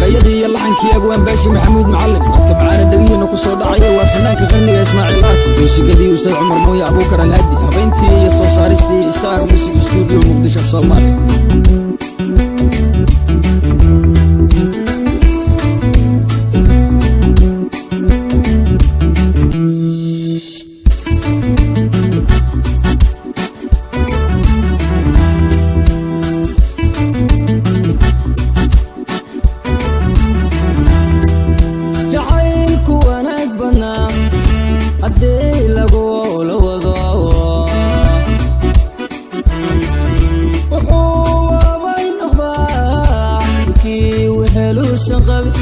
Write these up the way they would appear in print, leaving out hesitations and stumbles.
Erayadii iyo laxankii Abwaan Baashi Maxamuud Macalin. Codka macaana dhegihiina ku soo dhacaya waa fanaanka qarniga Ismaaciil Ark. Muusikadii Ustaad Cumar Mooye Abuukar Alhadi. Habayntii iyo soo saaristii Star Music Studio, Muqdisho, Soomaaliya. Jacaylku wanaag badnaa haddii lagula wado, wuxuu waabay noqdaa kii weheluusan qabi,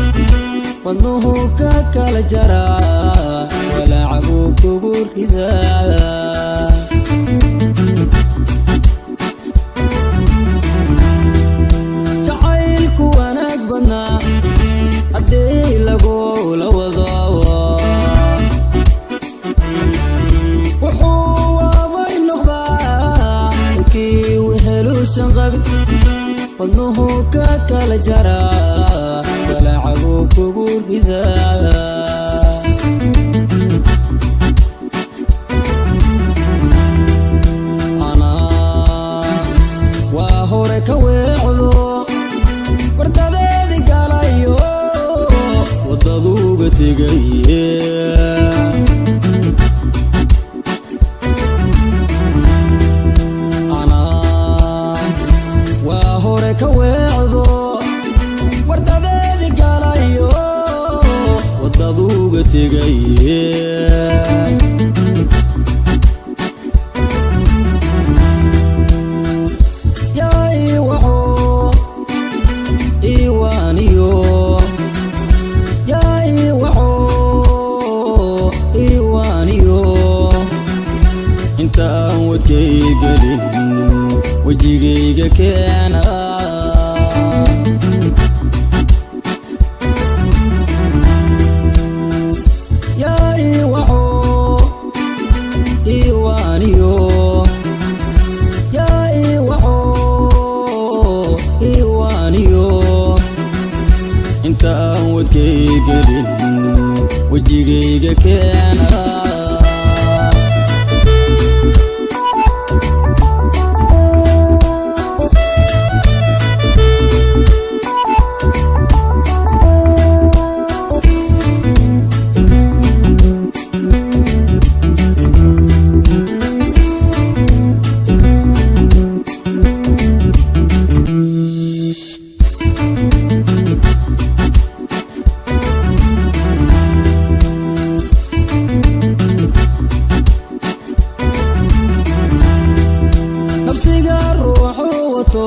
wadnuhu ka kala jaraa, walaacbuu kugu ridaa. Jacaylku wanaag badnaa haddii lagula wado, wuxuu waabay noqdaa kii weheluusan qabi, wadnuhu ka kala jaraa, walaacbuu kugu ridaa. Anaa waa hore ka weecdo wardadeedi galayo, wadaduuga tegaye. Anaa waa hore ka weecdo wardadeedi galayo, wadaduuga tegaye. Yaa ii waco iiwaaniyo, yaa ii waco iiwaaniyo, inta aan wadkay gelin wejigayga keena. Yaa ii waco iiwaaniyo, yaa ii waco iiwaaniyo, inta aan wadkay gelin wejigayga keena. Nafsiga ruuxu wato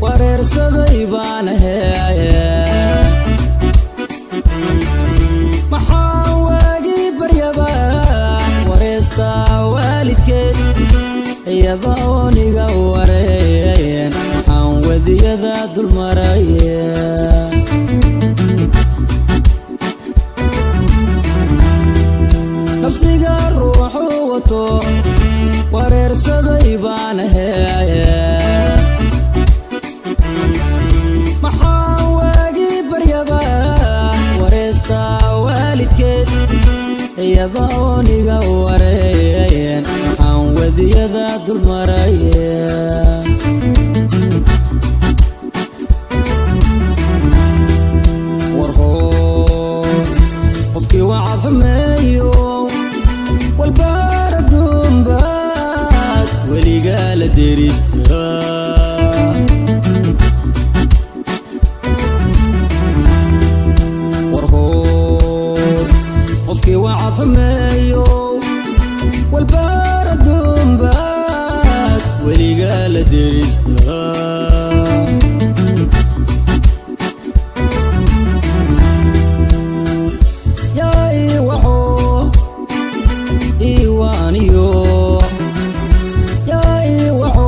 wareersaday baan ahaye, maxaa waagii baryaba wareystaa waalidkeed, iyada ooniga wareen maxaan wadiyada dulmaraye. Nafsiga ruuxu wato wareersaday baan ahaye, maxaa waagii baryaba wareystaa waalidkeed, iyada ooniga wareen maxaan wadiyada dulmaraye. Warhoo qofkii wacad xumeeyo walbaar adduunbaad weligaa la derista. Warhoo qofkii wacad xumeeyo walbaar adduunbaad weligaa la derista. Yaa ii waco iiwaaniyo, yaa ii waco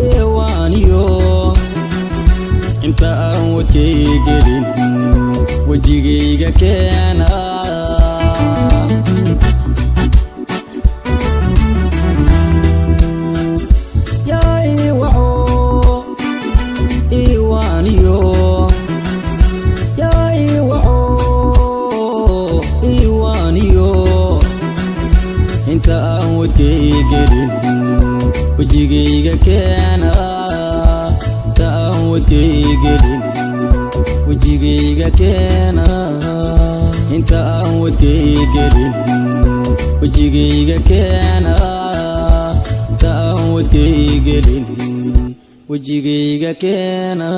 iiwaaniyo, inta aan wadkay gelin wejigayga keena. Yaa ii waco iiwaaniyo. Iwaaniyo inta aan wadkay gelin, wejigayga keena. Inta aan wadkay gelin, wejigayga keena. Inta aan wadkay gelin, wejigayga keena. Inta aan wadkay gelin, wejigayga keena.